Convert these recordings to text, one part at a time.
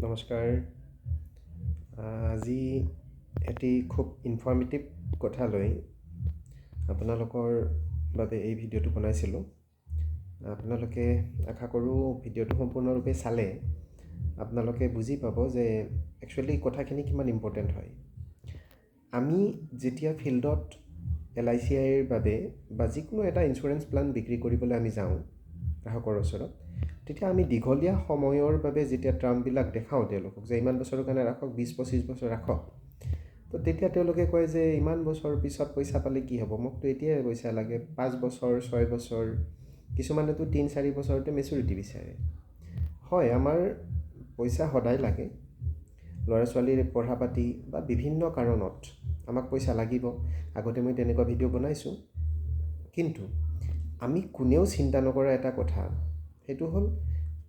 নমস্কাৰ। আজি এটি খুব ইনফৰ্মেটিভ কথা লৈ আপোনালোকৰ বাবে এই ভিডিঅ'টো বনাইছিলোঁ। আপোনালোকে আশা কৰোঁ ভিডিঅ'টো সম্পূৰ্ণৰূপে চালে আপোনালোকে বুজি পাব যে একচুৱেলি কথাখিনি কিমান ইম্পৰ্টেণ্ট হয়। আমি যেতিয়া ফিল্ডত এলআইচি আইৰ বাবে বা যিকোনো এটা ইঞ্চুৰেঞ্চ প্লান বিক্ৰী কৰিবলৈ আমি যাওঁ গ্ৰাহকৰ ওচৰত, তেতিয়া আমি দীঘলীয়া সময়ৰ বাবে যেতিয়া টাৰ্মবিলাক দেখাওঁ তেওঁলোকক যে ইমান বছৰৰ কাৰণে ৰাখক, 20-25 বছৰ ৰাখক, তো তেতিয়া তেওঁলোকে কয় যে ইমান বছৰ পিছত পইচা পালে কি হ'ব, মোকতো এতিয়াই পইচা লাগে, 5 বছৰ 6 বছৰ, কিছুমানেতো 3-4 বছৰতে মেচুৰিটি বিচাৰে। হয়, আমাৰ পইচা সদায় লাগে, ল'ৰা ছোৱালীৰ পঢ়া পাতি বা বিভিন্ন কাৰণত আমাক পইচা লাগিব। আগতে মই তেনেকুৱা ভিডিঅ' বনাইছোঁ। কিন্তু আমি কোনেও চিন্তা নকৰা এটা কথা, সেইটো হ'ল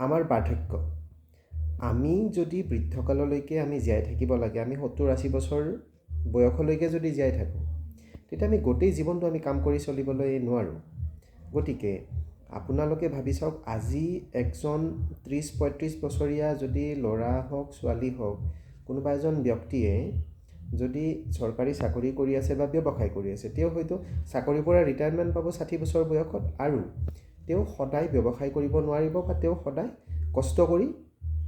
আমাৰ বাৰ্ধক্য। আমি যদি বৃদ্ধকাললৈকে আমি জীয়াই থাকিব লাগে, আমি 70-80 বছৰ বয়সলৈকে যদি জীয়াই থাকোঁ, তেতিয়া আমি গোটেই জীৱনটো আমি কাম কৰি চলিবলৈ নোৱাৰোঁ। গতিকে আপোনালোকে ভাবি চাওক, আজি একজন 30-35 বছৰীয়া যদি ল'ৰা হওক ছোৱালী হওক, কোনোবা এজন ব্যক্তিয়ে যদি চৰকাৰী চাকৰি কৰি আছে বা ব্যৱসায় কৰি আছে, তেওঁ হয়তো চাকৰিৰ পৰা ৰিটায়াৰমেণ্ট পাব 60 বছৰ বয়সত, আৰু তেওঁ সদায় ব্যৱসায় কৰিব নোৱাৰিব বা তেওঁ সদায় কষ্ট কৰি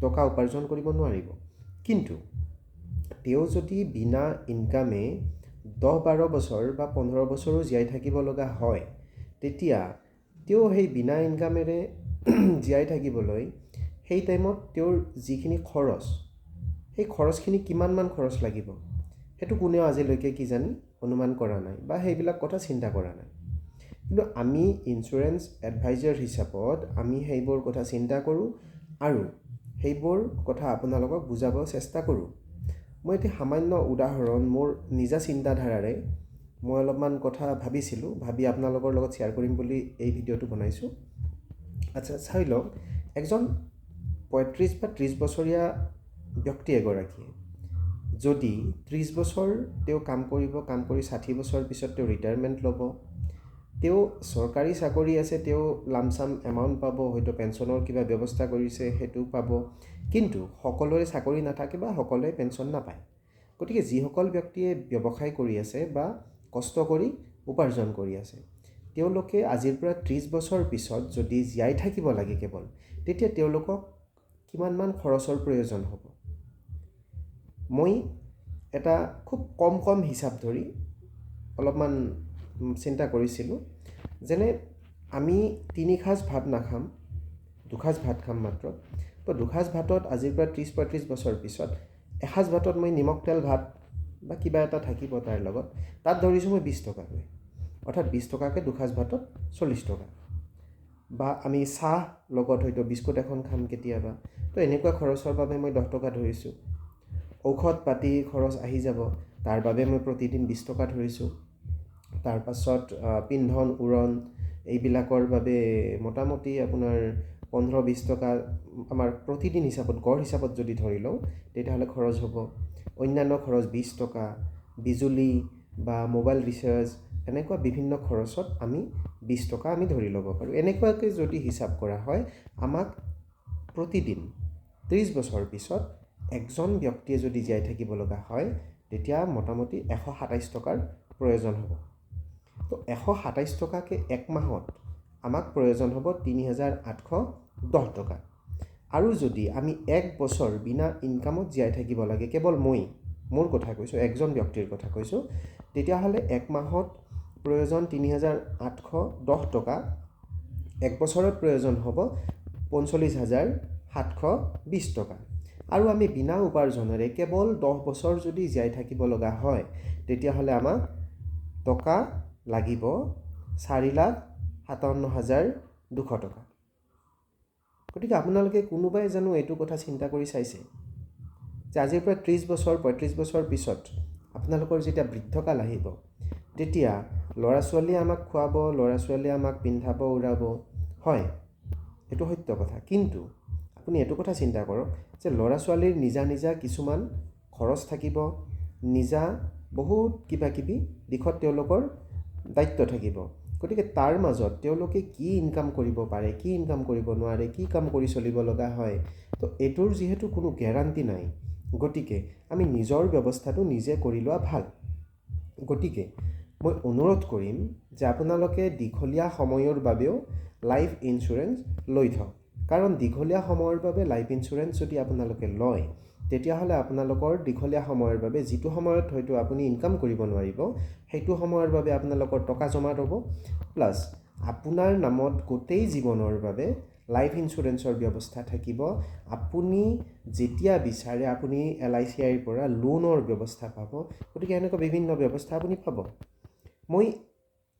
টকা উপাৰ্জন কৰিব নোৱাৰিব। কিন্তু তেওঁ যদি বিনা ইনকামে 10-12 বছৰ বা 15 বছৰো জীয়াই থাকিব লগা হয়, তেতিয়া তেওঁ সেই বিনা ইনকামেৰে জীয়াই থাকিবলৈ সেই টাইমত তেওঁৰ যিখিনি খৰচ, সেই খৰচখিনি কিমানমান খৰচ লাগিব সেইটো কোনেও আজিলৈকে কিজানি অনুমান কৰা নাই বা সেইবিলাক কথা চিন্তা কৰা নাই। কিন্তু আমি ইঞ্চুৰেঞ্চ এডভাইজাৰ হিচাপত আমি সেইবোৰ কথা চিন্তা কৰোঁ আৰু সেইবোৰ কথা আপোনালোকক বুজাব চেষ্টা কৰোঁ। মই এতিয়া সামান্য উদাহৰণ মোৰ নিজা চিন্তাধাৰাৰে মই অলপমান কথা ভাবিছিলোঁ, ভাবি আপোনালোকৰ লগত শ্বেয়াৰ কৰিম বুলি এই ভিডিঅ'টো বনাইছোঁ। আচ্ছা, চাই লওক, এজন 35 বা 30 বছৰীয়া ব্যক্তি এগৰাকীয়ে যদি 30 বছৰ তেওঁ কাম কৰিব, কাম কৰি 60 বছৰ পিছত তেওঁ ৰিটায়াৰমেণ্ট ল'ব, তেওঁ চৰকাৰী চাকৰি আছে, তেওঁ লামচাম এমাউণ্ট পাব, হয়তো পেঞ্চনৰ কিবা ব্যৱস্থা কৰিছে সেইটো পাব। কিন্তু সকলোৰে চাকৰি নাথাকে বা সকলোৱে পেঞ্চন নাপায়। গতিকে যিসকল ব্যক্তিয়ে ব্যৱসায় কৰি আছে বা কষ্ট কৰি উপাৰ্জন কৰি আছে, তেওঁলোকে আজিৰ পৰা 30 বছৰ পিছত যদি জীয়াই থাকিব লাগে কেৱল, তেতিয়া তেওঁলোকক কিমানমান খৰচৰ প্ৰয়োজন হ'ব? মই এটা খুব কম কম হিচাপ ধৰি অলপমান চিন্তা কৰিছিলোঁ। যেনে আমি 3 সাঁজ ভাত নাখাম, 2 সাঁজ ভাত খাম মাত্ৰ। তো 2 সাঁজ ভাতত আজিৰ পৰা 30-35 বছৰ পিছত এসাঁজ ভাতত মই নিমখ তেল ভাত বা কিবা এটা থাকিব তাৰ লগত, তাত ধৰিছোঁ মই 20 টকাকৈ, অৰ্থাৎ 20 টকাকৈ 2 সাঁজ ভাতত 40 টকা। বা আমি চাহ লগত হয়তো বিস্কুট এখন খাম কেতিয়াবা, তো এনেকুৱা খৰচৰ বাবে মই 10 টকা ধৰিছোঁ। ঔষধ পাতি খৰচ আহি যাব, তাৰ বাবে মই প্ৰতিদিন 20 টকা ধৰিছোঁ। তাৰপাছত পিন্ধন উৰণ এইবিলাকৰ বাবে মোটামুটি আপোনাৰ 15-20 টকা আমাৰ প্ৰতিদিন হিচাপত, গড় হিচাপত যদি ধৰি লওঁ তেতিয়াহ'লে খৰচ হ'ব। অন্যান্য খৰচ 20 টকা, বিজুলী বা মোবাইল ৰিচাৰ্জ, এনেকুৱা বিভিন্ন খৰচত আমি 20 টকা আমি ধৰি ল'ব পাৰোঁ। এনেকুৱাকৈ যদি হিচাপ কৰা হয়, আমাক প্ৰতিদিন 30 বছৰ পিছত একজন ব্যক্তিয়ে যদি জীয়াই থাকিব লগা হয়, তেতিয়া মোটামুটি 127 টকাৰ প্ৰয়োজন হ'ব। তো 127 টকাকৈ এক মাহত আমাক প্ৰয়োজন হ'ব 3810 টকা। আৰু যদি আমি 1 বছৰ বিনা ইনকামত জীয়াই থাকিব লাগে, কেৱল মই মোৰ কথা কৈছোঁ, একজন ব্যক্তিৰ কথা কৈছোঁ, তেতিয়াহ'লে এক মাহত প্ৰয়োজন 3810 টকা, এক বছৰত প্ৰয়োজন হ'ব 45,720 টকা। আৰু আমি বিনা উপাৰ্জনেৰে কেৱল 10 বছৰ যদি জীয়াই থাকিব লগা হয়, তেতিয়াহ'লে আমাক টকা লাগিব 4,57,200 টকা। গতিকে আপোনালোকে কোনোবাই জানো এইটো কথা চিন্তা কৰি চাইছে যে আজিৰ পৰা 30 বছৰ 35 বছৰ পিছত আপোনালোকৰ যেতিয়া বৃদ্ধকাল আহিব, তেতিয়া ল'ৰা ছোৱালীয়ে আমাক খুৱাব, ল'ৰা ছোৱালীয়ে আমাক পিন্ধাব উৰাব, হয় এইটো সত্য কথা। কিন্তু আপুনি এইটো কথা চিন্তা কৰক যে ল'ৰা ছোৱালীৰ নিজা নিজা কিছুমান খৰচ থাকিব, নিজা বহুত কিবা কিবি দিশত তেওঁলোকৰ দায়িত্ব থাকিব। গতিকে তাৰ মাজত তেওঁলোকে কি ইনকাম কৰিব পাৰে, কি ইনকাম কৰিব নোৱাৰে, কি কাম কৰি চলিব লগা হয়, তো এইটোৰ যিহেতু কোনো গেৰাণ্টি নাই, গতিকে আমি নিজৰ ব্যৱস্থাটো নিজে কৰি লোৱা ভাল। গতিকে মই অনুৰোধ কৰিম যে আপোনালোকে দীঘলীয়া সময়ৰ বাবেও লাইফ ইঞ্চুৰেঞ্চ লৈ থওক, কাৰণ দীঘলীয়া সময়ৰ বাবে লাইফ ইঞ্চুৰেঞ্চ যদি আপোনালোকে লয় তেতিয়াহ'লে আপোনালোকৰ দীঘলীয়া সময়ৰ বাবে যিটো সময়ত হয়তো আপুনি ইনকাম কৰিব নোৱাৰিব সেইটো সময়ৰ বাবে আপোনালোকৰ টকা জমা ৰ'ব, প্লাছ আপোনাৰ নামত গোটেই জীৱনৰ বাবে লাইফ ইঞ্চুৰেঞ্চৰ ব্যৱস্থা থাকিব। আপুনি যেতিয়া বিচাৰে আপুনি LICIৰ পৰা লোনৰ ব্যৱস্থা পাব। গতিকে এনেকুৱা বিভিন্ন ব্যৱস্থা আপুনি পাব। মই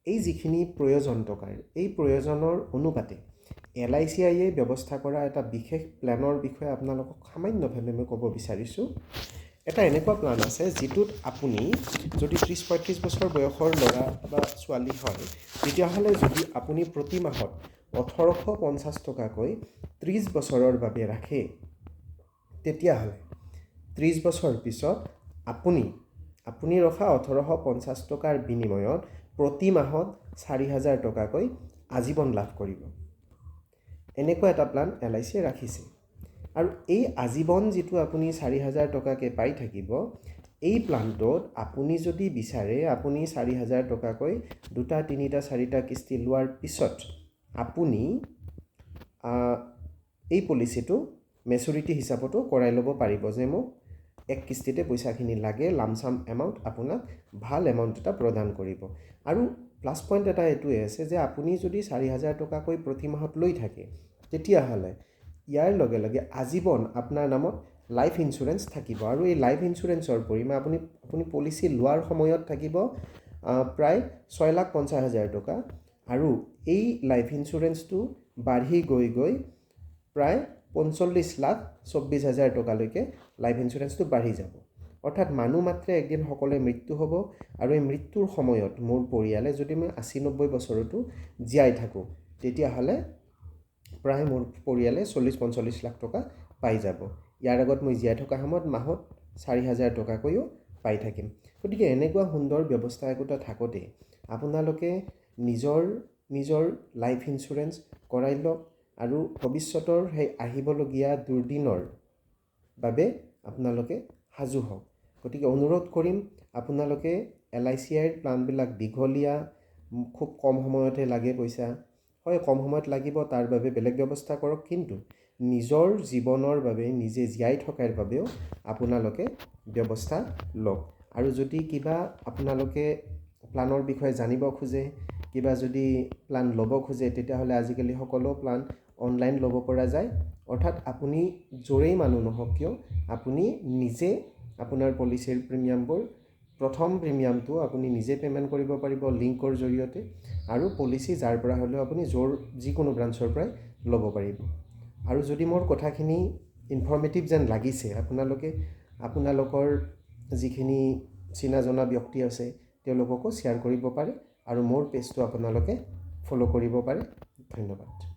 এই যিখিনি প্ৰয়োজন টকাৰ, এই প্ৰয়োজনৰ অনুপাতে LICIয়ে ব্যৱস্থা কৰা এটা বিশেষ প্লেনৰ বিষয়ে আপোনালোকক সামান্যভাৱে মই ক'ব বিচাৰিছোঁ। এটা এনেকুৱা প্লান আছে যিটোত আপুনি যদি 30-35 বছৰ বয়সৰ ল'ৰা বা ছোৱালী হয় তেতিয়াহ'লে যদি আপুনি প্ৰতি মাহত 1850 টকাকৈ 30 বছৰৰ বাবে ৰাখে তেতিয়াহ'লে 30 বছৰ পিছত আপুনি ৰখা 1850 টকাৰ বিনিময়ত প্ৰতি মাহত 4000 টকাকৈ আজীৱন লাভ কৰিব। এনেকুৱা এটা প্লান LICয়ে ৰাখিছে। আৰু এই আজীৱন যিটো আপুনি 4000 টকাকৈ পাই থাকিব, এই প্লানটোত আপুনি যদি বিচাৰে আপুনি 4000 টকাকৈ 2টা 3টা 4টা কিস্তি লোৱাৰ পিছত আপুনি এই পলিচিটো মেচুৰিটি হিচাপতো কৰাই ল'ব পাৰিব যে মোক এক কিস্তিতে পইচাখিনি লাগে, লামচাম এমাউণ্ট আপোনাক ভাল এমাউণ্ট এটা প্ৰদান কৰিব। আৰু প্লাছ পইণ্ট এটা এইটোৱে আছে যে আপুনি যদি 4000 টকাকৈ প্ৰতি মাহত লৈ থাকে তেতিয়াহ'লে ইয়াৰ লগে লগে আজীৱন আপোনাৰ নামত লাইফ ইঞ্চুৰেঞ্চ থাকিব। আৰু এই লাইফ ইঞ্চুৰেঞ্চৰ পৰিমাণ আপুনি পলিচি লোৱাৰ সময়ত থাকিব প্ৰায় 6,50,000 টকা, আৰু এই লাইফ ইঞ্চুৰেঞ্চটো বাঢ়ি গৈ গৈ প্ৰায় 45,24,000 টকালৈকে লাইফ ইঞ্চুৰেঞ্চটো বাঢ়ি যাব। অৰ্থাৎ মানুহ মাত্ৰে একদিন সকলোৱে মৃত্যু হ'ব, আৰু এই মৃত্যুৰ সময়ত মোৰ পৰিয়ালে যদি মই 80-90 বছৰতো জীয়াই থাকোঁ তেতিয়াহ'লে প্ৰায় মোৰ পৰিয়ালে 40-45 লাখ টকা পাই যাব। ইয়াৰ আগত মই জীয়াই থকা সময়ত মাহত 4000 টকাকৈও পাই থাকিম। গতিকে এনেকুৱা সুন্দৰ ব্যৱস্থা একোটা থাকোঁতে আপোনালোকে নিজৰ নিজৰ লাইফ ইঞ্চুৰেঞ্চ কৰাই লওক আৰু ভৱিষ্যতৰ সেই আহিবলগীয়া দুৰ্দিনৰ বাবে আপোনালোকে সাজু হওক। গতিকে অনুৰোধ কৰিম আপোনালোকে LICIৰ প্লানবিলাক দীঘলীয়া, খুব কম সময়তে লাগে পইচা, হয় কম সময়ত লাগিব, তাৰ বাবে বেলেগ ব্যৱস্থা কৰক, কিন্তু নিজৰ জীৱনৰ বাবে নিজে জীয়াই থকাৰ বাবেও আপোনালোকে ব্যৱস্থা লওক। আৰু যদি কিবা আপোনালোকে প্লানৰ বিষয়ে জানিব খোজে, কিবা যদি প্লান ল'ব খোজে তেতিয়াহ'লে আজিকালি সকলো প্লান অনলাইন ল'ব পৰা যায়। অৰ্থাৎ আপুনি য'ৰেই মানুহ নহওক কিয় আপুনি নিজে আপোনাৰ পলিচিৰ প্ৰিমিয়ামবোৰ, প্ৰথম প্ৰিমিয়ামটো আপুনি নিজে পে'মেণ্ট কৰিব পাৰিব লিংকৰ জৰিয়তে, আৰু পলিচি যাৰ পৰা হ'লেও আপুনি য'ৰ যিকোনো ব্ৰাঞ্চৰ পৰাই ল'ব পাৰিব। আৰু যদি মোৰ কথাখিনি ইনফৰ্মেটিভ যেন লাগিছে, আপোনালোকে আপোনালোকৰ যিখিনি চিনা জনা ব্যক্তি আছে তেওঁলোককো শ্বেয়াৰ কৰিব পাৰে আৰু মোৰ পেজটো আপোনালোকে ফ'ল' কৰিব পাৰে। ধন্যবাদ।